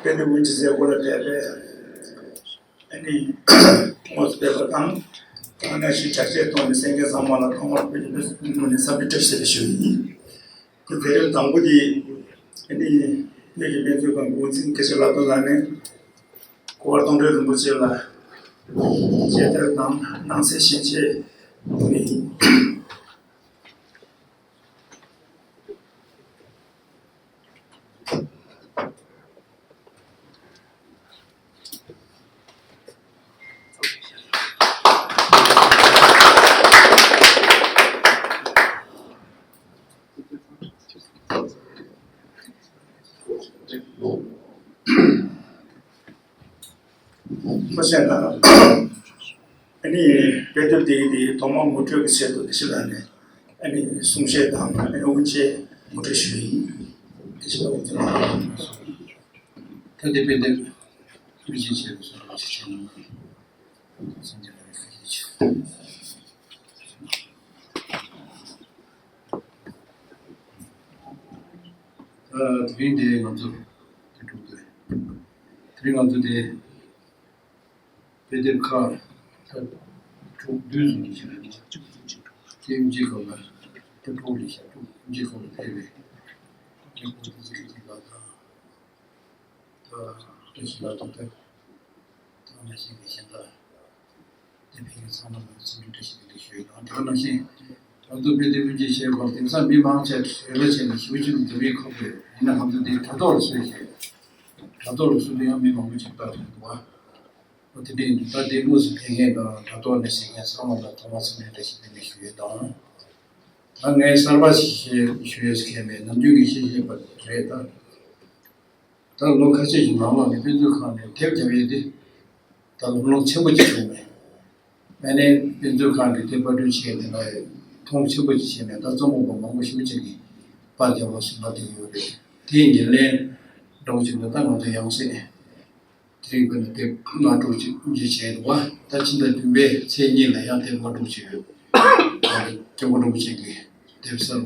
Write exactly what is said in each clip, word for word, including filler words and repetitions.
དཔེ་དེབ་དབུ་འབྱེད་མཛད་སྒོ་ལ་ཕེབས་པའི་ཨ་ནི་དངོས་སུ་ཕེབས་པ་དང་། ད་ག་ནང་བཞིན་དྲག་ཆས་ཐོག་ནས་གསན་མཁན་ཚང་མ་ལ་ཐོག་མར་བོད་ཀྱི་བོད་ཀྱི་ངོས་ནས་འཚམས་འདྲི་བཀྲ་ཤིས་བདེ་ལེགས་ཞུ་ཡི་ཡིན། དེ་མཛད་རིམ་དང་པོ་དེ་ཨ་ནི་བོད་ཀྱི་དཔེ་མཛོད་ཁང་གི་དབུ་འཛིན་སྐུ་ཞབས་ལྷག་རྡོར་ལགས་ནས་གུས་པ་མཐོང་གྲོལ་རིན་པོ་ཆེ་ལ་མཇལ་དར་དང་སྣང་གསལ་ཞལ་འབྱེད་གནང་ཡིན། ཁོ་བཤད་ན། ཨ་ནི་དཔེ་དེབ་དེ་གི་དེ་ཐོག་མར་ངོ་སྤྲོད་ཀྱི་ཆེད་དུ་དེ་ཞིག་ལ་ནས་ཨ་ནི་གསུང་བཤད་དང་ཨ་ནི་དབུ་འབྱེད་ངོ་སྤྲོད་ཞུ་ཡི་ཡིན། དེ་ཞིག་ལ་དབུ་འབྱེད་གནང་། ད་དེ་དཔེ་དེབ་དབུ་འབྱེད་བྱས་པའི་བསོད་ནམས་ཆེ་ཆུང་གསུང་རྒྱུ་ལ་ཁ་ཤས་ཆེ། ཨ། དེ་རིང་འདི་ང་ཚོ་དེ་དྲུག་དེ། དེ་རིང་ང་ཚོ་དེ་དཔེ་དེབ་ཁག་ད་དྲུག་བདུན་ཙམ་ཞིག་རེད། དེ་དབུ་འབྱེད་སྐབས་ལ་དེ་དྲུག་རེད་ཤག་དྲུག་དབུ་འབྱེད་སྐབས་ལ་ཕེབས་པའི་དེ་ཁོ་དེ་ཚོ་གི་ཅིག་ལ་དང་། ད་བཀྲ་ཤིས་ལྷག་རྡོར་དེ། ད་ནང་བཞིན་གྱི་གཞན་དག་དེ་ཕན་ཡོན་ཚང་མ་ལ་འཚམས་འདྲི་བཀྲ་ཤིས་བདེ་ལེགས་ཞུ་ཡི་དང་། དེ་ག་ནང་བཞིན་ང་ཚོ་དཔེ་དེབ་དབུ་འབྱེད་བྱས་པར་དེང་སང་མི་མང་ཆེ་རེ་བ་བྱས་ནས་ཞེ་པོ་ཅིག་ལ་འཛོམས་ཡས་ཁག་པོ་རེད། ཡིན་ན་ང་ཚོ་འདི་དྲ་ཐོག་ལ་བཟོས་བྱས། དྲ་ཐོག་ལ་བཟོས་དུས་ཡང་མི་མང་པོ་ཅིག་ལྟ་ཐུབ་འདུག་བ། འོ་དེ་འདྲ་ཡིན་དུས་ད་དེ་དངོས་སུ་ཕེབས་མཁན་དང་དྲ་ཐོག་ནས་གཟིགས་མཁན་ཚང་མ་ལ་ཐོག་མར་འཚམས་འདྲི་བཀྲ་ཤིས་བདེ་ལེགས་ཞུ་ཡས་དང་། ད་ངས་གསར་པ་ཞིག་ཞུ་ཡས་ཁས་མེད། ནམ་རྒྱུན་གྱི་ཤེས་བཞིན་པ་རེད་ད། ད་ལོ་ཁ་ཤས་ཀྱི་ནང་ལོགས་ནས་དཔེ་མཛོད་ཁང་ནས་དེབ་རྒྱབ་ཡས་དེ་ད་ལམ་ལྷོང་ཆེན་པོ་ཅིག་བྱུང་མེད། ཨ་ནི་དཔེ་མཛོད་ཁང་གི་དེབ་པར་སྐྲུན་བྱས་དེ་ལ་མཐོང་ཆེན་པོ་ཅིག་བྱས་ནས་ད་རྩོམ་པ་པོ་མང་པོ་ཞེ་པོ་ཅིག་གིས་པར་རྒྱག་རོགས་ཞེས་ལབ་བསྡད་ཡོད་རེད། དེའི་ཉེར་ལེན་འདྲ་བོ་ཅིག་ལ་ད་ང་ཚོ་ཡང་སེ་དེ་རིང་དཔེར་ན་དེབ་ལྔ་དྲུག་ཅིག་དབུ་འབྱེད་བྱས་འདུག་བ། ད་ཕྱི་ཟླ་བདུན་པའི་ཚེས་གཉིས་ལ་ཡང་དེབ་ལྔ་དྲུག་ཅིག་ཡོད། ད་སྐྱབས་མགོན་རིན་པོ་ཆེ་གི་དེབ་གསར་པ།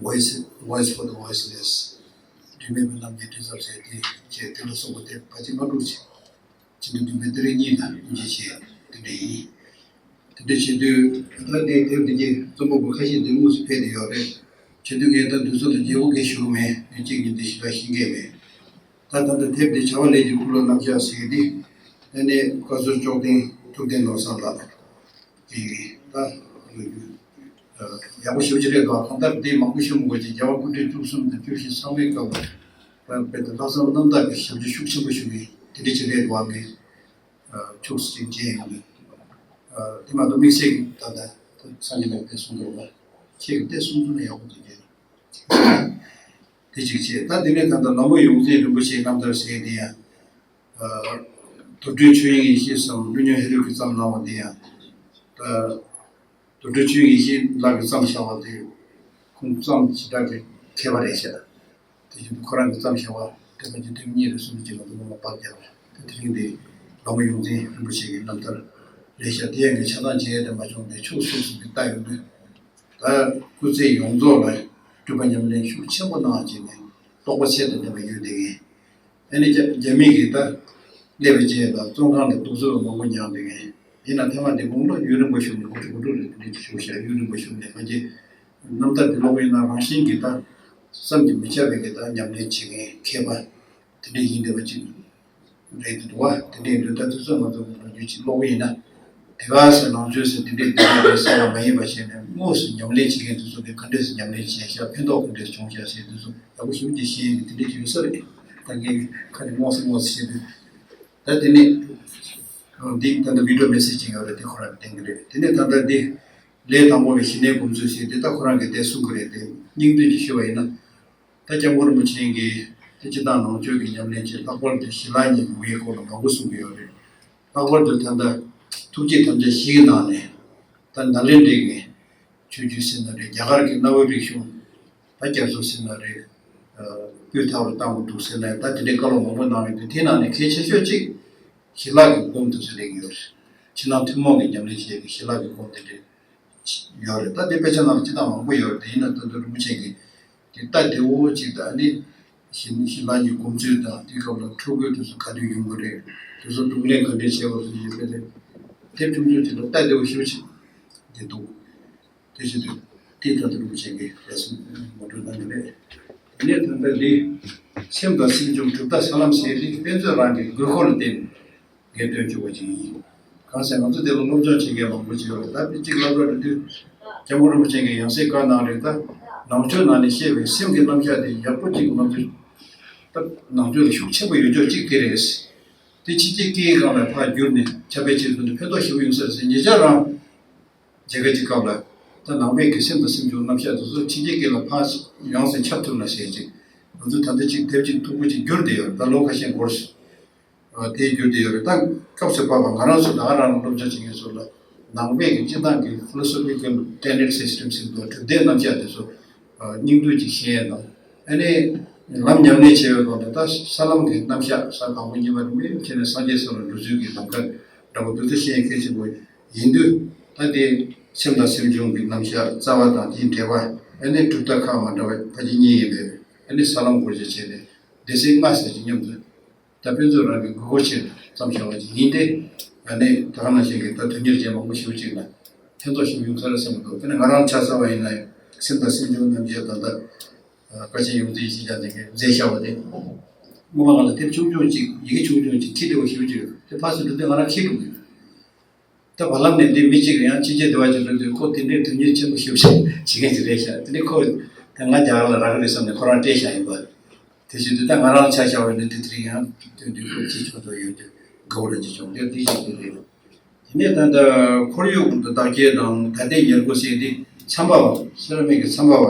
Voice, Voice for the Voiceless། སྒྲོན་མེ་སྨོན་ལམ་གྱི་མགྲིན་ཚབ་ཟེར་དེ་བྱས། དེ་ལ་སོགས་པ་དེབ་ཕལ་ཆེར་ལྔ་དྲུག་ཅིག་ཕྱི་ཟླ་བདུན་པའི་ཏ་རིག་གཉིས་ལ་དབུ་འབྱེད་བྱས་དེ་འདྲ་ཡིན། དེ་འདྲ་བྱེད་དུས་ད་ལྟའི་དེབ་འདི་གའི་རྩོམ་པ་པོ་ཁ་ཤས་འདི་དངོས་སུ་ཕེབས་བསྡད་ཡོད་རེད། བྱེད་དུས་ངས་ད་འདི་ཚོ་ལ་བརྗེ་པོ་གང་ཞུ་གི་མེད། ཉིན་གཅིག་ཉིན་འདི་ཞིག་ལ་ཤེས་ཀྱི་མེད། ད་ད་ལྟ་དེབ་འདི་བྱ་བ་ལས་ཀྱི་ཁུར་ལོ་རྣམ་གཞག་ཟེར་གྱི་འདི་ཨ་ནི་བཀའ་ཟུར་ལྕོགས་ལྡན་ཐུབ་བསྟན་ནོར་བཟང་ལགས། དེ་ད་ལོ་རྒྱུས་ཡག་པོ་ཞེ་པོ་ཅིག་རེད་འདུག་གང་ལྟར་དེ་མང་པོ་ཞུ་མི་དགོས་ཀྱི། རྒྱལ་བ་སྐུ་ཕྲེང་བཅུ་གསུམ་དང་བཅུ་བཞི་ཚང་མའི་སྐབས་ལ་རབ་དཔེ་དང་ལྷག་བསམ་རྣམ་དག་གི་ཞབས་ཕྱི་ཤུགས་ཆེན་པོ་ཞུ་མཁན་དེ་འདྲ་ཅིག་རེད་འདུག་ངས་ཕྱོགས་སུ་ཅིག་མཇལ་ཡོང་དུས། དེ་མ་གཏོགས་དམིགས་བསལ་གྱི་ད་ལྟ་སངས་རྒྱས་ལགས་ཀྱིས་གསུངས་འདུག་ལ། ཁྱེད་ཀྱིས་དེ་གསུངས་ཚུལ་ཡག་པོ་འདུག་ཅེས། དེ་གཅིག་བྱས། ད་དེ་ནས་ད་ལྟ་ལྷ་མོ་ཡོངས་འཛིན་རིན་པོ་ཆེའི་རྣམ་ཐར་ཟེར་དེ་ཡང་། དུར་ཁྲོད་ཆོས་དབྱིངས་ཡེ་ཤེས་སམ་ཀླུ་སྨྱོན་ཧེ་རུ་གིས་བརྩམས་གནང་བ་དེ་ཡང་། ད་དུར་ཁྲོད་ཆོས་དབྱིངས་ཡེ་ཤེས་ལགས་ཀྱིས་བརྩམས་བཞག་པ་དེ་ཁུངས་བཙུན་ཞེ་དྲག་གི་མཁས་པ་རེད་ཤག་དེ་བཞིན་དུ་ཁོ་རང་གིས་བརྩམས་བཞག་པ་དེ་ཁ་ཅིག་དེབ་གཉིས་རེ་གསུམ་ཅིག་ལ་དུ་མ་པར་རྒྱག་པ་དེ་དེ་རིང་འདི་ལྷ་མོ་ཡོངས་འཛིན་རིན་པོ་ཆེ་གི་རྣམ་ཐར་རེད་ཤག་དེ་ཡང་ངས་ཆ་ཚང་མཇལ་ཡ་དེ་མ་བྱུང་སྟེ་ཕྱོགས་སོ་སོ་གིས་ལྟ་ཡོང་དུས། ད་སྐུ་ཚེ་ཡོངས་རྫོགས་ལ་སྒྲུབ་པ་ཉམས་ལེན་ཤུགས་ཆེན་པོ་གནང་བྱས་ནས་རྟོགས་པ་ཚད་དང་ལྡན་པ་ཡོད་བསྡད་མཁན། ཨ་ནི་རྒྱ་རྒྱ་མི་གིས་ད་སླེབས་པའི་རྗེས་ལ་བཙོན་ཁང་ནས་སྡུག་རྩུབ་མང་པོ་མྱངས་བསྡད་མཁན། ཡིན་ན་ཐ་མ་འདི་དགུང་ལོ་ཡུན་རིང་པོ་བཞུགས་ནས་དགུ་བཅུ་གོ་དྲུག་ལ་དེ་འདྲ་ཅིག་བཞུགས་ཤག་ཡུན་རིང་པོ་བཞུགས་ནས་ཕལ་ཆེར་རྣམ་ཐར་འདི་ཀློག་ཡིན་ན་རང་བཞིན་གྱིས་ད་བསམ་གྱིས་མི་ཁྱབ་པའི་གི་ད་ཉམས་ལེན་བྱེད་མཁན་མཁས་པ་དེ་འདྲ་ཡིན་བསྡད་པ་ཅིག་རེད་འདུག་བ། དེ་འདྲའི་འདུག་ད་དུས་ཚོད་ང་ཚོ་ལོ་རྒྱུས་ཅིག་ཀློག་གི་ཡིན་ན། དེ་ག་ཟེར་ནང་ཆོས་ཟེར་དེ་འདྲའི་དེ་འདྲའི་རེད་ཟེར་བ་མ་ཡིན་པ་བྱས་ནས་དངོས་སུ་ཉམས་ལེན་བྱེད་མཁན་དེ་ཚོ་གིས་ག་འདྲས་སེ་ཉམས་ལེན་བྱས་ཤག་ཕན་ཐོགས་ག་འདྲས་བྱུང་ཤག་ཟེར་དེ་ཚོ་ཡག་པོ་ཞེ་པོ་ཅིག་ཤེས་ཡོན་གྱི་དེ་འདྲའི་ཅིག་ཡོད་ས་རེད། ད་ངས་ཁ་ནས་དངོས་སུ་དངོས་སུ་བཤད་དུས། ད་དེ་ནས་འདི་ད་ལྟ་བི་ཌི་ཡོ་མེ་སེ་ཇི་ཅིག་ཡོད་རེད། དེ་ཁོ་རང་གིས་བསྟན་གྱི་རེད། དེ་ནས་ད་ལྟ་འདི་ལས་དང་པོ་བའི་ཞི་གནས་སྒོམ་ཚུལ་ཟེར་དེ་ད་ཁོ་རང་གིས་དེ་གསུང་གི་རེད། དེ་སྙིང་བསྡུས་ཀྱིས་ཞུས་པ་ཡིན་ན། ད་སྐྱབས་མགོན་རིན་པོ་ཆེ་གིས་དེ་སྤྱིར་བཏང་ནང་ཆོས་ཀྱི་ཉམས་ལེན་ཆེད་ལྷག་པར་དུ་ཞི་ལྷག་གཉིས་ཀྱི་དབུའི་སྐོར་ལ་མང་པོ་གསུང་གི་ཡོད་རེད། ལྷག་པར་དུ་ད་ལྟ་ཐུགས་བསྐྱེད་དམ་བཅའ་བཞི་གི་ནང་ནས་ད་ནཱ་ལེནྡྲའི་གི་ཆོས་བརྒྱུད་ཟེར་ན་རེད། རྒྱ་གར་གྱི་གནའ་བོའི་རིག་གཞུང་ད་རྒྱ་མཚོ་ཟེར་ན་རེད། སྤོས་ཐལ་བར་བཏང་དགོས་འདུག་ཟེར་ན་ད་དེ་འདྲའི་བཀའ་སློབ་མང་པོ་གནང་ཡོད་དུས་དེའི་ནང་ནས་གལ་ཆེ་ཤོས་གཅིག་ཞི་ལྷག་གི་སྒོམ་དེ་ཚོ་སླེབས་ཡོད་རེད། ཕྱི་ནང་ཐུན་མོང་གི་ཉམས་ལེན་བྱེད་ཀྱི་ཞི་ལྷག་གི་སྒོམ་དེ་འདྲའི་ཡོད་རེད། ད་དེ་དཔེ་ཆ་ནང་ལ་ཅི་ལྟར་མང་པོ་ཡོད་རེད། དེ་ཡིན་ན་ད་དུང་རིན་པོ་ཆེ་གིས་དེ་ལྟ་བདེ་བོ་ཅིག་དང་ནི་ ཞི་ཞི་ལྷག་གི་སྒོམ་ཚུལ་དང་དེའི་སྐབས་ལ་ཕྲུ་གུའི་དུས་སུ་ག་དུས་ཡོང་གི་རེད། དུས་སུ་གདོང་ལེན་ག་འདྲས་བྱེད་དགོས་ཟེར་ཡོད་པས་དེ། དེབ་ཆུང་ཆུང་ཅིག་ལ་ལྟ་བདེ་བོ་ཞེ་པོ་ཅིག་འདི་འདུག་དེ་བཞིན་དུ་དེ་ལྟར་དུ་རུང་བྱེད་ཀྱི་རེ་ཟུང་ངོ་སྤྲོད་གནང་གི་རེད། དེ་ནས་ད་ལྟ་འདི་སེམས་དང་སེམས་བྱུང་གྲུབ་མཐའ་ས་ལམ་ཟེར་ཏེ་དཔེ་མཛོད་རང་གི་དགོས་མཁོ་ལ་བརྟེན་ངས་སྟོན་བཅུག་པ་ཅིག་ཡིན། གང་ཟེར་ང་ཚོ་འདི་ལ་སློབ་སྦྱོང་བྱེད་མཁན་མང་པོ་ཅིག་ཡོད་རེད། ད་དཔེ་གཅིག་སློབ་གྲྭ་འགྲོ་དུས་སྐྱབས་མགོན་རིན་པོ་ཆེ་གིས་ཡང་སེ་བཀའ་གནང་རེད། ད་ནང་ཆོས་ནང་ནས་བཤད་པའི་སེམས་ཀྱི་རྣམ་གཞག་དེ་ཡག་པོ་ཅིག་ང་ཚོས་ད་ནང་ཆོས་ལ་ཤུགས་ཆེན་པོ་ཡོད་ཕྱོགས་གཅིག་དེ་རེད། དེ་ཕྱི་རྒྱལ་སྐད་ཡིག་སྒང་ལ་ཕར་བསྒྱུར་ནས་ཁྱབ་སྤེལ་བྱེད་ཐུབ་ན་ཕན་ཐོགས་ཞེ་པོ་ཡོང་ས་རེད་ཟེར། ཉེ་ཆར་རང་མཇལ་ཁ་ཅིག་སྐབས་ལ་ད་ནང་པའི་གི་སེམས་དང་སེམས་བྱུང་རྣམ་གཞག་དེ་ཚོ་ཕྱི་རྒྱལ་སྐད་ལ་ཕར་ཡོང་ཟེར་ཁྱབ་ཐུབ་ན་ཟེར་ཅིག་ང་ཚོས་ད་ལྟ་ཅིག་དེབ་ཅིག་མཐུག་པོ་ཅིག་བསྒྱུར་བསྡད་ཡོད་རེད། ད་ལོ་ཁ་ཤས་འགོར་སོང་། དེ་བསྒྱུར་བསྡད་ཡོད་རེད། ད་སྐབས་སུ་བབས་པ་ང་རང་ཚོ་ད་ག་རང་ལ་སློབ་སྦྱོང་བྱེད་མཁན་ཚོ་ལ་ནང་པའི་གི་སྤྱི་བཏང་གི་philosophical tenet system ཟེར་དུས་གྲུབ་མཐའི་རྣམ་གཞག་དེ་ཚོ་སྙིང་བསྡུས་ཀྱིས་ཤེས་ཡས་དང་། ཨ་ནི་ལམ་ཉམས་ལེན་བྱེད་པའི་སྐོར་ལ་ད་ས་ལམ་གྱི་རྣམ་གཞག་ས་དང་པོ་གཉིས་པ་རིམ་པས་བྱས་ནས་སངས་རྒྱས་ས་ལ་འགྲོ་ཚུལ་གྱི་ལམ་ཁ་འདྲ་པོ་འདུག་ད་ཤེས་ཡས་གལ་ཆེན་པོ་ཡིན་དུས། ད་དེ་སེམས་དང་སེམས་བྱུང་གི་རྣམ་གཞག་རྩ་བ་དང་དེའི་འགྲེལ་པ། ཨ་ནི་གྲུབ་མཐའ་ཁག་མ་འདྲ་བ་ཕལ་ཆེར་གཉིས་ཡིན་པས། ཨ་ནི་ས་ལམ་སྐོར་ཞིག་བྱས་ནས་སྡེ་ཚན་ལྔ་ཟེར་གྱི་མཉམ་དུ་ད་དཔེ་མཛོད་རང་གི་དགོས་མཁོ་ཆེད་དུ་བརྩམས་བཞག་པ་ཅིག་ཡིན་ཏེ། ཨ་ནི་ད་ག་ནང་བཞིན་གྱི་ད་དོན་གཉེར་ཅན་མང་པོ་ཞེ་པོ་ཅིག་ལ་ཕན་ཐོགས་ཞིག་ཡོང་ས་རེད་བསམ་གྱི་འདུག་དཔེར་ན་ང་རང་ཆ་ཚང་བ་ཡིན་ན་ཡང་སེམས་དང་སེམས་བྱུང་རྣམ་གཞག་ད་ལྟ་བཀའ་ཆེན་ཡོངས་འཛིན་ཡེ་ཤེས་རྒྱལ་མཚན་གྱིས་མཛད་བཞག་པ་དེ། སྔོན་མ་ང་ལ་དེབ་ཆུང་ཆུང་ཅིག་ཡི་གེ་ཆུང་ཆུང་ཅིག་ཁྱི་བདེ་བོ་ཞེ་པོ་ཅིག་ཡོད། དེ་ཕར་ཚུར་འགྲོ་དུས་ང་རང་ཁྱི་འགྲོ་གི་ཡོད། ད་བར་ལམ་ནས་འདི་མི་གཅིག་ཡང་ཕྱི་རྒྱལ་བདེ་བ་ཅན་འགྲོ་དུས་ཁོ་དེ་འདྲའི་དོན་གཉེར་ཆེན་པོ་ཞེ་པོ་ཅིག་བྱེད་མཁན་ཅིག་རེད་ཤག་དེ་ནས་ཁོ་ད་ང་རྒྱ་གར་ལ་རག་གི་རེད་བསམ་ནས་ཁོ་རང་སྤྲད་བཞག་ཡིན་པ། དེ་བཞིན་དུ་ད་ང་རང་ཆ་བཞག་པ་ཡིན་ན་དེ་དེ་རིང་ཡང་དོན་དུ་ཁོ་ཁྱི་ཆོག་ཆོག་ཡོད་དུས་དགའ་བོ་རང་ཅིག་བྱུང་། དེ་དེ་ཞིག་དེ་རེད། དེ་ནས་ད་ལྟ་ཁོར་ཡུག་བདག་རྐྱེན་དང་ད་ལྟའི་ཉེར་མཁོ་ཟེར་དེ་ཚན་པ་བ་སེ་ར་མིག་གི་ཚན་པ་བ་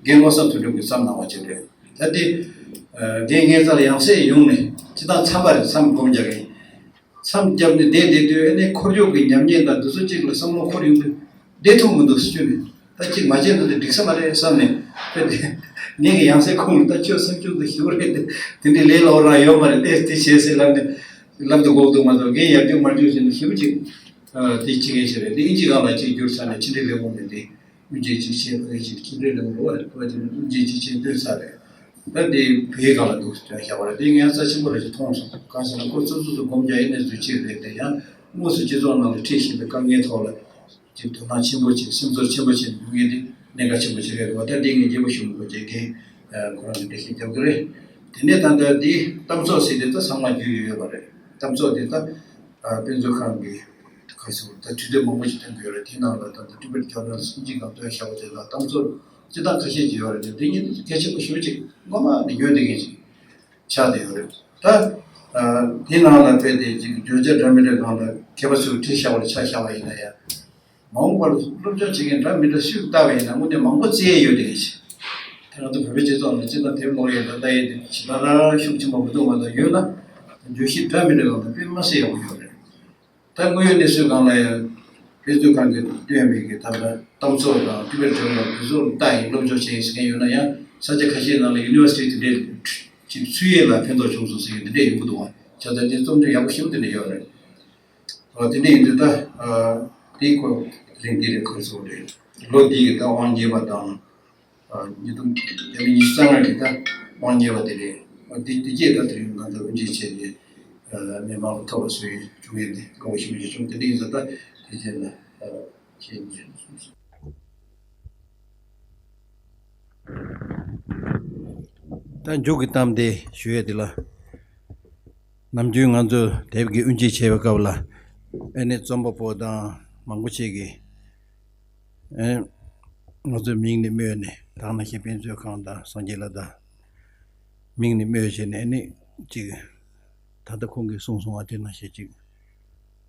རྒན་བློ་བཟང་དོན་གྲུབ་ཀྱིས་བརྩམས་གནང་བ་ཅིག་རེད། ད་དེ་རྒན་ངའི་རྩ་ལ་ཡང་སེ་ཡོང་ནས་སྤྱི་བཏང་ཚན་པ་རེད། མཚམས་སྒོམ་རྒྱག་གི་མཚམས་བརྒྱབ་ནས་བསྡད་བསྡད་དུས་ཨ་ནི་ཁོར་ཡུག་གི་ཉམས་ཉེས་དང་དེ་ཚོ་གཅིག་ལ་བསམ་བློ་འཁོར་ཡོང་དུས་བསྡད་ཐུབ་མི་འདུག་ཟེར་ནས། ད་གཅིག་མ་བྱས་ན་དེ་འགྲིག་ས་མ་རེད་བསམ་ནས་ཕེབས་ཏེ། ངེད་ཀྱི་ཡང་སེ་ཁོང་ལ་ད་ཁྱོད་སེམས་ཆུང་དུ་ཞུ་རེད་དེ། དེ་འདྲའི་ལས་སླ་པོ་རང་ཡོད་མ་རེད་དེ། དེ་བྱས་ཟེར་ལབ་ནས་ལབ་ཏུ་འགོག་འདུག་མ་གཏོགས་རྒན་ཡར་རྒྱུག་མར་རྒྱུག་བྱས་ནས་ཞེ་པོ་ཅིག་དེ་བྱེད་མཁན་ཞིག་རེད། དེ་ཨིན་ཇི་སྒང་ལ་གཅིག་བསྒྱུར་ཚར་ནས་ཕྱི་འབྲེལ་ལས་ཁུངས་ནས་དེ་དབུ་འབྱེད་ཅིག་བྱས། ཕ་གི་ཅིག་ཕྱི་འབྲེལ་ལས་ཁུངས་རེད་བ། དབུ་འབྱེད་ཅིག་བྱས་བཏོན་ཚར་རེད། ད་དེ་བོད་སྒང་ལ་འདུག་ཟེར་བཞག་པ་རེད། དེ་ངས་རྩ་ཆེན་པོ་རེད་ཅེས་མཐོང་སོང་། གང་ཟེར་ན་ཁོ་ཚོ་སོ་སོ་སྒོམ་རྒྱག་ཡས་གནས་ཚུལ་གཅིག་རེད་དེ། ཡང་དངོས་སུ་སྤྱི་ཚོགས་ནང་ལ་འཁྲིད་བཞིན་པའི་དཀའ་ངལ་ཐོག་ལ་ཅིག་དོ་སྣང་ཆེན་པོ་ཅིག་སེམས་ཚོར་ཆེན་པོ་བྱས་ནས་འདུག་མཁན་དེ་གནད་འགག་ཆེན་པོ་ཅིག་རེད་འདུག་བ། ད་འདི་ངས་རྒྱལ་པོ་ཞུ་མི་དགོས་ཅེས་རྒན་ཁོ་རང་གིས་འགྲེལ་བཤད་རྒྱབ་ཀྱི་རེད། དེ་ནས་ད་ལྟ་འདི་གཏམ་ཚོགས་ཟེར་དེ་ད་ཚང་མ་རྒྱུས་ཡོད་ཡོད་པ་རེད། གཏམ་ཚོགས་དེ་ད་དཔེ་མཛོད་ཁང་གི་ཁ་སོ་ད་དུས་དེབ་མང་པོ་ཞིག་ཐོན་གྱི་ཡོད་རེད། དེའི་ནང་ལ་ད་ལྟ་Tibet Journal ཨིན་ཇི་སྒང་བཏོན་བཞག་པ་དེ་ལ་གཏམ་ཚོགས་སྤྱི་བཏང་ཁ་ཤས་ཅིག་ཡོད་རེད། དེ་དེ་ཉིད་གལ་ཆེན་པོ་ཞེ་པོ་ཅིག་སྔོན་མ་ནས་ཡོད་བསྡད་མཁན་ཞིག་ཆགས་བསྡད་ཡོད་རེད། ད་དེའི་ནང་ལ་དཔེ་དེ་ཅིག་བརྗོད་བྱ་འདྲ་མི་འདྲ་སྒང་ལ་མཁས་པ་ཚོས་བྲིས་བཞག་པ་ལ་ཆ་བཞག་པ་ཡིན་ན་ཡང་། མ་འོངས་པར་སློབ་སྦྱོང་བྱེད་མཁན་འདྲ་མི་འདྲ་སུས་ལྟ་བ་ཡིན་ན་དངོས་གནས་མང་པོ་བཙལ་ཡས་ཡོད་བསྡད་མཁན་ཞིག་དེ་ང་ཚོ་བོད་པའི་སྤྱི་ཚོགས་ནང་སྤྱི་དང་དེབ་ཀློག་ཡས་དང་ལྟ་ཡས་དེ་ཇི་ལྟར་ཤུགས་ཆེན་པོ་མི་འདུག་མ་གཏོགས་ཡོད་ན་བརྗོད་གཞི་འདྲ་མི་འདྲ་སྒང་ལ་དཔེ་མ་སྲིད་ཡག་པོ་ཡོད་རེད། ད་དངོས་ཡོད་གནས་ཚུལ་སྒང་ལ་ཡང་དཔེ་མཛོད་ཁང་གིས་བཏོན་པའི་གི་ད་ལྟ་གཏམ་ཚོགས་དང་Tibet Journal དེ་ཚོ་ལ་ལྟ་ཡིན་སློབ་སྦྱོང་བྱེད་ཡིན་ཟེར་མཁན་ཡོད་ན་ཡང་། ས་ཆ་ཁ་ཤས་ནང་ལ་ཡུ་ནི་ཝར་སི་ཊི་དེ་འདྲས་ཅིག་ཚུད་ཡས་ལ་ཕན་ཐོགས་བྱུང་སོང་ཟེར་མཁན་དེ་འདྲས་ཡོང་གི་འདུག་བ། བྱས་ཙང་དེ་རྩོམ་འདི་ཡག་པོ་ཞེ་པོ་དེ་འདྲས་ཡོད་རེད། ཨ་དེ་འདྲ་ཡིན་དུས་ད་ཨ་དེའི་སྐོར་དེ་རིང་འདི་རེད། ཁོ་ཚོ་རེད། ལོ་འདི་ཡི་ད་དབང་རྙེད་པ་དང་། ཨ་ཉིས་སྟོང་བརྒྱ་མེད་ཉི་ཤུ་རྩ་ལྔ་གི་ད་དབང་རྙེད་པ་དེ་རེད། ཨ་དེ་དེ་རྗེས་ད་དེ་རིང་ང་ཚོ་དབུ་འབྱེད་བྱས་ཏེ་ཨ་མི་མང་ལ་ཐོབ་པ་བཟོ་ཡི་བྱུང་ཡོད་དེ་དགའ་བོ་ཞེ་པོ་ཞིག་བྱུང་། དེ་འདྲ་ཡིན་ཙང་ད་དེ་རྗེས་ལ་ཨ་བྱས་ནས། ད་མཇུག་གི་གཏམ་དེ་ཞུ་ཡས་དེ་ལ། ནམ་རྒྱུན་ང་ཚོ་དེབ་ཀྱི་དབུ་འབྱེད་བྱེད་པའི་སྐབས་ལ་ཨ་ནི་རྩོམ་པ་པོ་དང་མང་པོ་ཞིག་གིས་ཨ་ང་ཚོའི་མིང་ནས་སྨོས་ནས། ད་ག་ནང་བཞིན་དཔེ་མཛོད་ཁང་དང་སངས་རྒྱས་ལ་ད་མིང་ནས་སྨོས་བྱས་ནས་ཨ་ནི་ཅིག་ད་ལྟ་ཁོང་གིས་གསུངས་སོང་བ་དེ་ནང་བཞིན་ཅིག་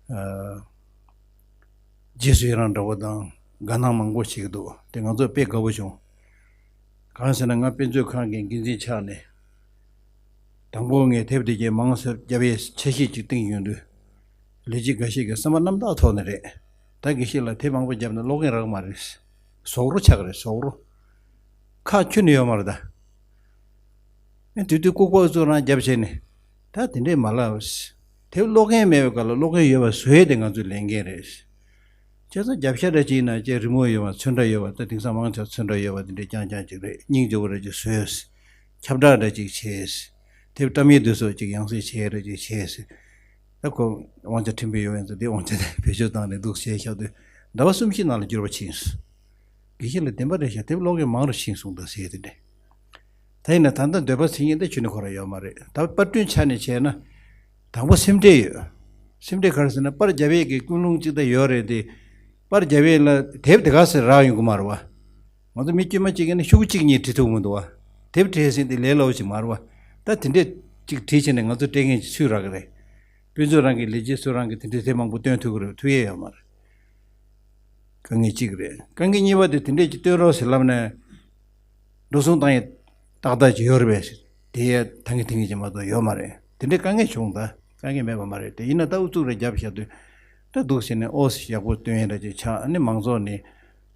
ཨ་རྗེས་སུ་ཡི་རང་འདྲ་བོ་དང་དགའ་སྣང་མང་པོ་བྱེད་ཀྱི་འདུག་དེ་ང་ཚོ་དཔེ་དགའ་བོ་བྱུང་། གང་ཟེར་ན་ང་དཔེ་མཛོད་ཁང་གི་འགན་འཛིན་ཆགས་ནས། དང་པོ་ངས་དེབ་དེ་གའི་མང་སར་བརྒྱབ་པའི་འཆར་གཞི་ཅིག་བཏིང་ཡོང་དུས། ལས་བྱེད་འགའ་ཤས་ཀྱིས་བསམ་པ་རྣམ་དག་ཐོག་ནས་རེད། ད་དགེ་བཤེས་ལགས་དེབ་མང་པོ་བརྒྱབ་ན་ཀློག་མཁན་རག་མ་རེད། ཟོག་རོ་ཆགས་རེད་ཟོག་རོ། ཁ་ཁྱོན་ནས་ཡོད་མ་རེད་ད། ཨེ་དེ་དུས་ལྐུགས་པ་ཚོ་རང་རྒྱབ་བྱས་ནས། ད་དེ་འདྲས་མ་ལབ། དེབ་ཀློག་མཁན་མེད་པའི་སྐབས་ལ་ཀློག་མཁན་ཡོད་པ་བཟོ་ཡས་དེ་ང་ཚོའི་ལས་འགན་རེད། བྱས་ཙང་རྒྱབ་ཤ་འདྲ་ཅིག་ཡིན་ན་ཅིག་རི་མོ་ཡོད་པ་ཚོན་ཁྲ་ཡོད་པ། ད་དེང་སང་མང་ཆེ་བ་ཚོན་ཁྲ་ཡོད་པ་དེ་འདྲས་རྐྱང་རྐྱང་ཅིག་རེད། སྙིང་རྗེ་པོ་རེད་ཅེས་བཟོས། ཁྱབ་བསྒྲགས་འདྲ་ཅིག་བྱས། དེབ་བཀྲམ་ཡས་དེ་ཚོ་ཅིག་ཡང་སེ་བྱས་འདྲ་ཅིག་བྱས། ད་ཁོ་དབང་ཆ་ཕྲན་བུ་ཡོད་ཡིན་ཙང་དེ་དབང་ཆ་དེ་བེད་སྤྱོད་བཏང་ནས་འདུག་བྱས་བཞག་དུས་ཟླ་བ་གསུམ་བཞི་ནང་ལ་འགྱུར་བ་ཕྱིན་སོང་། དགེ་བཤེས་ལགས་བདེན་པ་རེད་ཤག་དེབ་ཀློག་མཁན་མང་རུ་ཕྱིན་སོང་ད་ཟེར་དེ་འདྲ། ད་ཡིན་ན་ད་ལྟ་འདོད་པ་ཚིག་ངན་དེ་ཁྱོན་ནས་ཁོ་རང་ཡོད་མ་རེད། ད་པར་སྐྲུན་ཆ་ནས་བྱས་ན། དང་པོ་སེམས་ཁྲལ་ཡོད། སེམས་ཁྲལ་ག་རེ་ཟེར་ན་པར་རྒྱབ་ཡས་ཀྱི་ཀུན་སློང་གཅིག་ད་ཡོད་རེད་དེ། པར་རྒྱབ་ཡས་ལ་དེབ་དེ་ག་ཚོད་རག་ཡོང་གི་མ་རེད་བ། ང་ཚོ་མི་དཀྱུས་མ་གཅིག་གིས་ནི་ཤོག་གུ་གཅིག་གཉིས་བྲིས་ཐུབ་མི་འདུག་བ། དེབ་བྲིས་ཟིན་དེ་ལས་སླ་པོ་ཅིག་མ་རེད་བ། ད་དེ་འདྲས་ཅིག་བྲིས་བྱས་ནས་ང་ཚོ་སྤྲད་མཁན་ཅིག་སུས་རག་གི་རེད། དཔེ་མཛོད་རང་གི་ལས་བྱེད་ཚོ་རང་གིས་དེ་འདྲས་དེབ་མང་པོ་བཏོན་ཐུབ་ཀྱི་རེད། ཐུབ་ཡས་ཡོད་མ་རེད། དཀའ་ངལ་གཅིག་རེད། དཀའ་ངལ་གཉིས་པ་དེ་དེ་འདྲས་ཅིག་བཏོན་རོགས་ཟེར་ལབ་ནས། འགྲོ་སོང་བཏང་ཡས་ཏག་ཏག་ཅིག་ཡོད་རེད་པས། དེ་ཡས་ཐང་གི་ཐིང་གི་ཅིག་མ་གཏོགས་ཡོད་མ་རེད། དེ་འདྲས་དཀའ་ངལ་བྱུང་ད། དཀའ་ངལ་མེད་པ་མ་རེད་དེ། ཡིན་ན་ད་ཨུ་ཚུགས་རེ་རྒྱབ་བཞག་དུས། ད་འདུག་ཟེར་ནས་ཨོ་ཟེར་ཡག་པོ་བཏོན་ཡས་འདྲ་ཅིག་ཆགས། ཨ་ནི་མང་ཚོགས་ནས་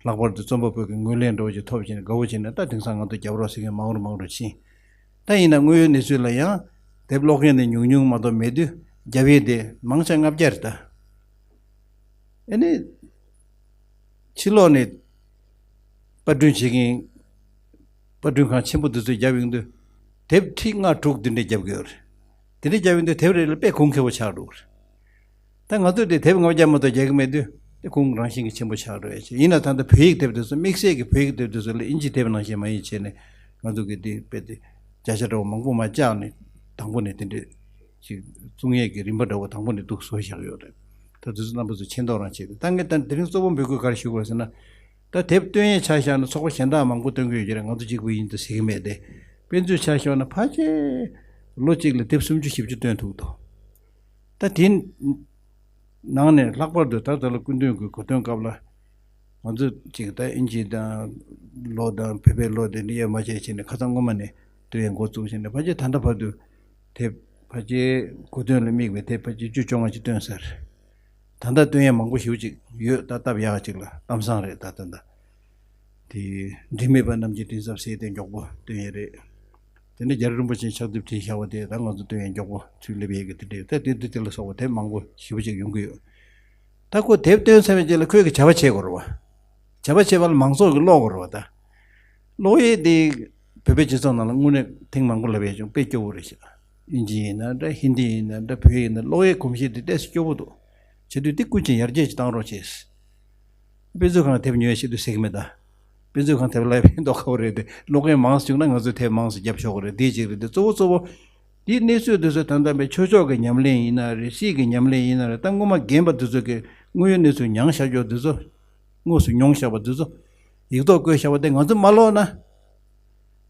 ལྷག་པར་དུ་རྩོམ་པ་པོ་གི་ངོས་ལེན་འདྲ་བོ་ཅིག་ཐོབ་བྱས་ནས་དགའ་བོ་བྱས་ནས་ད་དེང་སང་ང་ཚོ་རྒྱབ་རོགས་ཟེར་མཁན་མང་རུ་མང་རུ་ཕྱིན། ད་ཡིན་ན་དངོས་ཡོད་གནས་ཚུལ་ལ་ཡང་དེབ་ཀློག་མཁན་དེ་ཉུང་ཉུང་མ་གཏོགས་མེད་དུས་རྒྱབ་ཡས་དེ་མང་ཆེ་ལྔ་བརྒྱ་རེད་ད། ཨ་ནི། ཕྱི་ལོགས་ནས་པར་སྐྲུན་བྱེད་མཁན། པར་སྐྲུན་ཁང་ཆེན་པོ་འདི་ཚོས་རྒྱབ་ཡོང་དུས། དེབ་ཁྲི་ལྔ་དྲུག་འདི་འདྲས་རྒྱབ་ཀྱི་ཡོད་རེད། དེ་འདྲས་རྒྱབ་ཡོང་དུས་དེབ་རེ་ལ་དཔེ་གོང་ཁེ་པོ་ཆགས་འགྲོ་གི་རེད། ད་ང་ཚོས་དེ་དེབ་ལྔ་བརྒྱ་མ་གཏོགས་རྒྱག་གི་མེད་དུས་དེ་གོང་རང་བཞིན་གྱི་ཆེན་པོ་ཆགས་འགྲོ་ཡ་ཆེ། ཡིན་ན་ད་ལྟ་བོད་ཡིག་དེབ་དེ་ཚོ་དམིགས་བསལ་གྱི་བོད་ཡིག་དེབ་དེ་ཚོ་ལ་ཨིན་ཇི་དེབ་ནང་བཞིན་མ་ཡིན་བྱས་ནས་ང་ཚོ་གི་དེ་དཔེ་དེ་བརྒྱ་ཆ་འདྲ་བོ་མང་པོ་མ་བཅག་ནས་དང་པོ་ནས་དེ་འདྲས་ཅིག་བཙུགས་ཡས་ཀྱི་རིམ་པ་འདྲ་བོ་དང་པོ་ནས་འདུག་བཟོ་བཞག་ཡོད་རེད། ད་དེ་ཚོ་རྣམ་པ་ཚོ་མཁྱེན་རྟོགས་རང་བྱེད་དེ། ད་ངས་ད་དེ་རིང་གཙོ་བོ་འབོད་སྐུལ་ག་རེ་ཞུ་དགོས་ཟེར་ན། ད་དེབ་བཏོན་ཡས་ཆ་བཞག་ན་ཚོགས་པ་གཞན་དག་མང་པོ་བཏོན་གི་ཡོད་ཀྱི་རེད། ང་ཚོ་གཅིག་པུ་ཡིན་དུ་ཟེར་གི་མེད་དེ། དཔེ་མཛོད་ཆ་བཞག་ན་ཕལ་ཆེར་ལོ་གཅིག་ལ་དེབ་སུམ་ཅུ་བཞི་བཅུ་བཏོན་ཐུབ་འདུག་ད་དེ་ནང་ནས་ལྷག་པར་དུ་ད་ལྟ་ལ་སྐུ་མདུན་གྱི་གོ་སྟོན་སྐབས་ལ་ང་ཚོ་གཅིག་ད་དབྱིན་ཇི་དང་ལོ་དང་བོད་པའི་ལོ་དེ་འདྲ་དབྱེ་མ་བྱས་བྱས་ནས་ཁ་སང་སྔོན་མ་ནས་བཏོན་ཡས་འགོ་བཙུགས་བྱས་ནས་ཕལ་ཆེར་ད་ལྟ་བར་དུ་དེབ་ཕལ་ཆེར་གོ་སྟོན་ལ་དམིགས་པའི་དེབ་ཕལ་ཆེར་བཅུ་བཅོ་ལྔ་ཅིག་བཏོན་ཚར། ད་ལྟ་བཏོན་ཡས་མང་པོ་ཞེ་པོ་ཅིག་ཡོད། ད་སྟབས་ཡག་ཅིག་ལ་གཏམ་བཟང་རེད། ད་ད་ལྟ་དེ་འབྲལ་མེད་པ་རྣམས་ཀྱི་མགྲིན་ཚབ་ཟེར་དེ་མགྱོགས་པོ་བཏོན་ཡས་རེད། དེ་ནས་རྒྱ་རི་རིན་པོ་ཆེའི་ཕྱག་དེབ་བྲིས་བཞག་པ་དེ་ད་ང་ཚོ་བཏོན་ཡས་མགྱོགས་པོ་ཚུར་སླེབས་ཡས་ཀྱི་དེ་འདྲས་ད་དེ་དུས་དེ་ལ་སོགས་པ་དེབ་མང་པོ་ཞེ་པོ་ཅིག་ཡོང་གི་ཡོད། ད་ཁོ་དེབ་བཏོན་ཚར་བའི་རྗེས་ལ་ཁོས་ཀྱི་བྱ་བ་བྱེད་དགོས་རེད་བ། བྱ་བ་བྱེད་པ་ལ་མང་ཚོགས་ཀྱིས་ཀློག་དགོས་རེད་བ་ད། ཀློག་ཡས་དེ་བོད་པའི་སྤྱི་ཚོགས་ནང་ལ་དངོས་གནས་ཐེངས་མང་པོ་ལབ་ཡས་བྱུང་། དཔེ་སྐྱོ་བོ་རེད་ཤག་དབྱིན་ཇི་ཡིན་ན་འདྲ། ཧིན་དི་ཡིན་ན་འདྲ། བོད་ཡིན་ན། ཀློག་ཡས་གོམས་གཤིས་དེ་ཏོག་ཙམ་སྐྱོ་བོ་འདུག་བྱེད་དུས་དེ་ཀུན་གྱིས་ཡར་རྒྱས་ཅིག་བཏང་རོགས་བྱས། དཔེ་མཛོད་ཁང་དེབ་ཉོ་ཡས་བྱེད་དུས་ཟེར་གི་མེད་ད། དཔེ་མཛོད་ཁང་དེབ་ལ་ཕན་ཐོགས་ཁ་པོ་རེད་དེ། ཀློག་མཁན་མང་བྱུང་ན་ང་ཚོས་དེབ་མང་ཙམ་བརྒྱབ་ཆོག་གི་རེད། དེ་གཅིག་རེད་དེ། གཙོ་བོ་གཙོ་བོ། དེའི་གནས་ཚུལ་དེ་ཚོ་ད་ལྟ་བའི་ཆོས་ཕྱོགས་ཀྱི་ཉམས་ལེན་ཡིན་ན་རེད། སྲིད་ཀྱི་ཉམས་ལེན་ཡིན་ན་རེད། ད་སྔོན་མ་རྒན་པ་དེ་ཚོ་གིས་དངོས་ཡོད་གནས་ཚུལ་མྱངས་བཞག་ཆོག་དེ་ཚོ། དངོས་སུ་མྱོང་བཞག་པ་འདི་ཚོ་ཡིག་ཐོག་བཀོད་བཞག་པ་དེ་ང་ཚོ་མ་ཀློག་ན།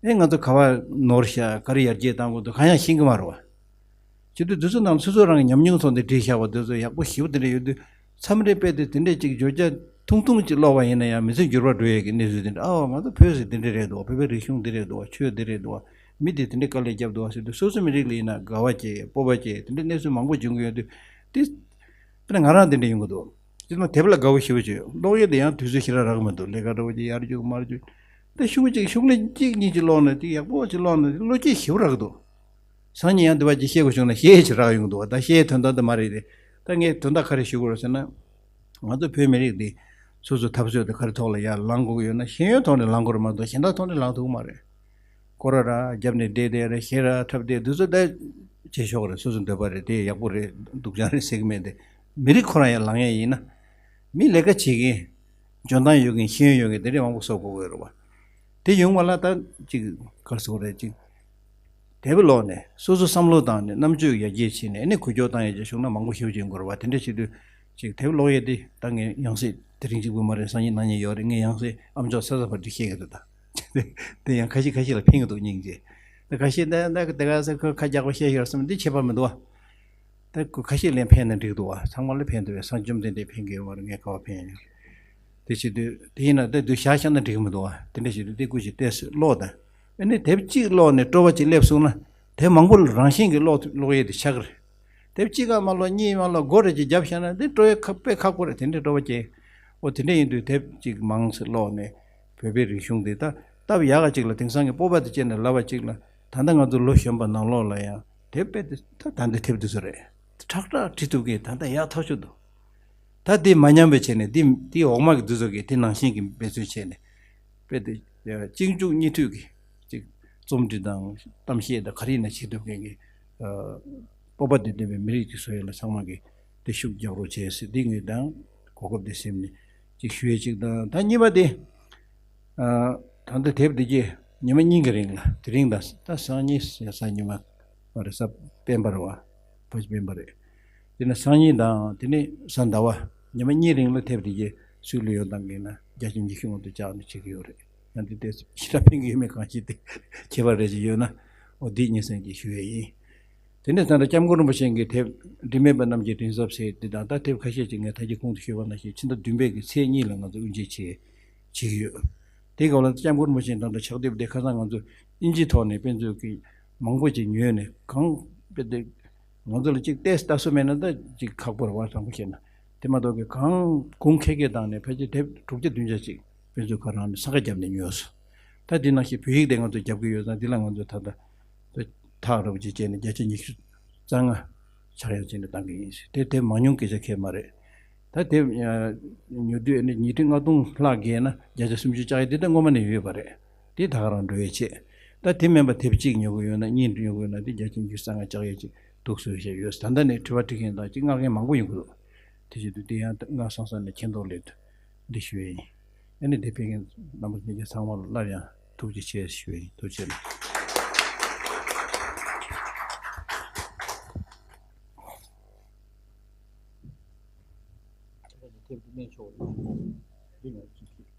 ཨེ་ང་ཚོ་ག་པར་ནོར་ཤག་ག་རེ་ཡར་རྒྱས་བཏང་དགོས་འདུག་གང་ཡང་ཤེས་ཀྱི་མ་རེད་བ། བྱེད་དུས་འདི་ཚོ་ནང་སོ་སོ་རང་གི་ཉམས་མྱོང་ཐོག་ནས་བྲིས་བཞག་པ་འདི་ཚོ་ཡག་པོ་ཞེ་པོ་དེ་འདྲ་ཡོད་དུས། མཚམས་རེ་དཔེ་དེ་དེ་འདྲས་ཅིག་བརྗོད་བྱ་ཐུང་ཐུང་ཅིག་ཀློག་པ་ཡིན་ན་ཡང་མི་ཚེ་འགྱུར་བ་འགྲོ་ཡས་ཀྱི་གནས་ཚུལ་དེ་འདྲ། ཨ་ང་ཚོ་བོད་ཟེར་དེ་འདྲས་རེད་འདུག་བ། བོད་པའི་རིག་གཞུང་འདི་རེད་འདུག་བ། ཆོས་འདི་རེད་འདུག་བ། མི་དེ་དེ་འདྲས་དཀའ་ལས་བརྒྱབ་འདུག་བ་ཟེར་དུས་སོ་སོ་མི་རིགས་ལ་ཡིན་ན་དགའ་བ་སྐྱེ། སྤོབས་པ་སྐྱེ། དེ་འདྲས་གནས་ཚུལ་མང་པོ་བྱུང་གི་ཡོད་དུས་དེ། དཔེར་ན་ང་རང་དེ་འདྲ་ཡོང་གི་འདུག་དེ་ནང་དེབ་ལ་དགའ་བོ་ཞེ་པོ་བྱོས། ཀློག་ཡས་དེ་ཡང་དུས་ཚོད་ཞེ་དྲག་རག་གི་མི་འདུག་ལས་ཀ་འདྲ་བོ་ཅིག་ཡར་རྒྱུག་མར་རྒྱུག་དེ་ཤུགས་གཅིག་ཤུགས་ལན་གཅིག་གཉིས་ཅིག་ཀློག་ན་ཅིག་ཡག་པོ་ཅིག་ཀློག་ན་བློ་སྐྱེད་ཞེ་པོ་རག་གི་འདུག་སང་ཉིན་ཡང་འདི་བ་ཅིག་བཤད་དགོས་བྱུང་ན་བཤད་ཡས་ཅིག་རག་ཡོང་གི་འདུག་ད་བཤད་ཡས་དོན་དག་དེ་མ་རེད་དེ། ད་ངས་དོན་དག་ག་རེ་ཞུ་དགོས་རེད་ཟེར་ན། ང་ཚོ་བོད་མི་རིགས་འདི་སོ་སོའི་འཐབ་རྩོད་དེ་ག་རེ་ཐོག་ལ་ཡར་ལངས་དགོས་ཀྱི་ཡོད་ན་ཤེས་ཡོན་ཐོག་ནས་ལངས་དགོས་རེད་མ་གཏོགས་གཞན་དག་ཐོག་ནས་ལངས་ཐུབ་ཀྱི་མ་རེད། སྐོར་ར་ར་རྒྱབ་ནས་བསྡད་བསྡད་རེད། ཤེས་ར་འཁྲབ་བསྡད་འདི་ཚོ་ད་བྱེད་ཆོག་གི་རེད། སོ་སོ་འདོད་པ་རེད། དེ་ཡག་པོ་རེད། སྡུག་ཅག་རེད་ཟེར་གི་མེད་དེ། མི་རིགས་ཁོ་རང་ཡར་ལངས་ཡས་ཡིན་ན། མི་ལས་ཀ་བྱེད་མཁན། འཇོན་ཐང་ཡོད་མཁན། ཤེས་ཡོན་ཡོད་མཁན་དེ་འདྲས་མང་པོ་བཟོ་དགོས་ཀྱི་ཡོད་རེད་བ། དེ་ཡོང་བ་ལ་ད་ཅིག་ག་རེ་ཟེར་དགོས་རེད། ཅིག་དེབ་ཀློག་ནས་སོ་སོ་བསམ་བློ་བཏང་ནས་རྣམ་དཔྱོད་ཡར་རྒྱས་བྱས་ནས་ཨ་ནི་འགུལ་སྐྱོད་བཏང་ཡས་ཅིག་བྱུང་ན་མང་པོ་ཞེ་པོ་ཅིག་ཡོང་གི་རེད་བ། དེ་འདྲས་བྱེད་དུས་ཅིག་དེབ་ཀློག་ཡས་དེ་ད་ངས་ཡང་སྲིད་དེ་རིང་གཅིག་པུ་མ་རེད། སང་ཉིན་གནངས་ཉིན་ཡོད་རེད། ངས་ཡང་སྲིད་ཨ་མཆོག་གསལ་གསལ་བར་དུ་བཤད་གི་འདུག་ད། དེ་ཡང་ཁ་ཤས་ཁ་ཤས་ལ་ཕན་གི་འདུག་སྙིང་རྗེ། ད་ཁ་ཤས་ད་ད་དེ་ག་ས་ཁོས་ཁ་རྒྱག་པ་བཤད་ཤོར་སོང་འདི་ཁྱད་པར་མི་འདུག་བ། ད་ཁོ་ཁ་ཤས་ལ་ཕན་ན་འགྲིག་འདུག་བ། ཚང་མ་ལ་ཕན་འདུག་བས། སངས་རྒྱས་བཅོམ་ལྡན་འདས་ཕན་གི་ཡོད་མ་རེད། ངས་ག་བ་ཕན་ཡོད། དེ་བྱེད་དུས་དེ་ཡིན་ན་ད་དུ་བཞག་བཞག་ན་འགྲིག་གི་མི་འདུག་བ། དེ་འདྲ་བྱེད་དུས་དེ་ཀུ་ཅིག་ཏོག་ཙམ་ཀློག་དང་། ཨ་ནི་དེབ་གཅིག་ཀློག་ནས་སྤྲོ་བ་ཅིག་སླེབས་སོང་ན་དེབ་མང་པོ་ལ་རང་བཞིན་གྱིས་ཀློག་ཀློག་ཡས་དེ་ཆགས་ཀྱི་རེད། དེབ་གཅིག་ག་མ་ཀློག་གཉིས་མ་ཀློག་སྒོར་རེ་ཅིག་བརྒྱབ་བཞག་ན་དེ་སྤྲོ་བ་ཁ་དཔེ་ཁག་པོ་རེད། དེ་འདྲའི་སྤྲོ་བ་སྐྱེ། འོ་དེ་འདྲ་ཡིན་དུས་དེབ་གཅིག་མང་ཙམ་ཀློག་ནས་བོད་པའི་རིག་གཞུང་དེ་ད་སྟབས་ཡག་ག་ཅིག་ལ་དེང་སང་གི་སྤོབས་པ་དེ་བསྐྱེད་ནས་ལབ་པ་ཅིག་ལ་ད་ལྟ་ང་ཚོ་ལོ་གཞོན་པ་ནང་ལོགས་ལ་ཡང་དེབ་དཔེ་དེ་ད་ད་འདི་དེབ་འདི་ཚོ་རེད། ཁྲག་ཁྲག་བྲིས་ཐུབ་མཁན་ད་ལྟ་ཡག་ཐག་ཆོད་འདུག་ད་དེ་མ་ཉམས་པའི་ཆེད་ནས་དེ་དེ་འོག་མ་གི་འདི་ཚོ་གིས་དེ་ནང་བཞིན་གྱི་འབད་བརྩོན་བྱས་ནས་དཔེ་དེ་གཅིག་མཇུག་གཉིས་མཐུད་ཀྱི་ཅིག་ རྩོམ་འབྲི་དང་གཏམ་བཤད་དང་ག་རེ་ཡིན་ན་བྱེད་ཐུབ་མཁན་གྱི་ཨ་སྤོབས་པ་དང་ལྡན་པའི་མི་རིགས་ཅིག་བཟོ་ཡ་ལ་ཚང་མ་གིས་དེ་ཤུགས་རྒྱག་རོགས་བྱས་ཟེར། འདི་ངས་དང་གོ་སྐབས་དེ་སེམས་ནས་ཅིག་ཞུ་ཡས་ཅིག་དང་། ད་གཉིས་པ་དེ་ཨ་ད་ལྟ་དེབ་འདི་གྱད་ཉི་མ་གཉིས་ཀྱི་རིང་ལ། དེ་རིང་དང་ད་སང་ཉིན་གཟའ་ཉི་མ་མ་རེད། གཟའ་སྤེན་པ་རེད་བ། ཕ་ཤི་སྤེན་པ་རེད། དེ་ནས་སང་ཉིན་དང་དེ་ནས་གཟའ་ཟླ་བ་ཉི་མ་གཉིས་རིང་ལ་དེབ་དེ་གྱད་སུས་ལ་ཡོང་དང་གིན་ན་བརྒྱ་ཆ་ཉི་ཤུ་ངོ་དུ་བཅག་ནས་བྱེད་ཀྱི་ཡོད་རེད། ཡང་དེ་དེ་ཞེ་དྲག་ཕན་གྱི་ཡོད་མེད་གང་ཤེས་ཏེ། ཁྱད་པར་རེ་ཞིག་ཡོད་ན་འོ་འདི་སྙན་སེང་ཅིག་ཞུ་ཡས་ཡིན། དེ་ནས་ད་ལྟ་སྐྱབས་མགོན་རིན་པོ་ཆེ་གི་དེབ་དྲི་མེད་པ་རྣམས་ཀྱི་དྲན་གསོ་ཟེར་འདི་དང་། ད་དེབ་ཁ་ཤས་ཅིག་ངས་ད་གིན་གོང་དུ་ཞུས་པ་ནང་བཞིན་ཕྱི་ཟླ་བདུན་པའི་གི་ཚེས་གཉིས་ལ་ང་ཚོ་དབུ་འབྱེད་བྱེད་བྱེད་ཀྱི་ཡོད། དེའི་སྐབས་ལ་སྐྱབས་མགོན་རིན་པོ་ཆེ་དང་འདྲ་ཕྱག་དེབ་དེ་ཁ་སང་ང་ཚོ་དབྱིན་ཇིའི་ཐོག་ནས་དཔེ་མཛོད་ཀྱི་མང་པོ་ཅིག་ཉོས་ནས་གང་དཔེ་དེ་ང་ཚོ་ལ་ཅིག་ཏོག་ཙམ་ལྟ་སྲོལ་མེད་ན་ད་ཅིག་ཁག་པོ་རེད་བ། དྲང་པོ་བཤད་ན། དེ་མ་གཏོགས་ཀྱི་གང་གུང་ཁེ་ཁེ་བཏང་ནས་ཕལ་ཆེར་དེབ་དྲུག་བརྒྱ་བདུན་བརྒྱ་ཅིག་དཔེ་མཛོད་ཁང་རང་ནས་ས་ཁ་བརྒྱབ་ནས་ཉོས་སོང་། ད་དེ་ནང་བཞིན་བོད་ཡིག་དེ་ང་ཚོ་རྒྱབ་ཀྱི་ཡོད་ཙང་། འདི་ལ་ང་ཚོ་ད་ལྟ་ཐག་རིང་པོ་ཅིག་བཅད་ནས་བརྒྱ་ཆ་ཉི་ཤུ་རྩ་ལྔ་ཆག་ཡག་བྱས་ནས་བཏང་གི་ཡིན་ཟེར། དེ་དེབ་མང་ཉུང་སྐད་ཆ་ཁེལ་མ་རེད། ད་དེབ་ཉོ་དུས་ཨ་ནི་ཉིས་ཁྲི་ལྔ་སྟོང་ལྷག་བརྒལ་ན་བརྒྱ་ཆ་སུམ་ཅུ་བཅག་ཡག་དེ་ད་སྔོན་མ་ནས་ཡོད་པ་རེད། དེ་ད་ག་རང་འགྲོ་ཡག་བྱས། ད་དེ་མིན་པ་དེབ་གཅིག་ཉོ་དགོས་ཡོད་ན་གཉིས་ཉོ་དགོས་ཡོད་ན་དེ་བརྒྱ་ཆ་ཉི་ཤུ་རྩ་ལྔ་བཅག་ཡག་ཅིག་འདུག་བཟོས་བཞག་ཡོད། ད་ལྟ་ནས་དྲི་བ་དྲི་མཁན་དང་ཅིག་མངགས་མཁན་མང་པོ་ཡོང་གི་འདུག་དེ་བཞིན་དུ་དེ་ཡང་སྔ་སང་ས་ནས་མཁྱེན་རྟོགས་སླེབས་འདུག་འདི་ཞུ་ཡག་ཡིན། ཨ་ནི་དེ་ཕེབས་མཁན་རྣམ་པ་ལྷན་རྒྱས་ཚང་མ་ལ་སླར་ཡང་ཐུགས་རྗེ་ཆེ་ཞུ་ཡག་ཡིན། ཐུགས་རྗེ་ཆེ། དེབ་འདི་སྨན་མཆོག་འདི་ང་ཚོས་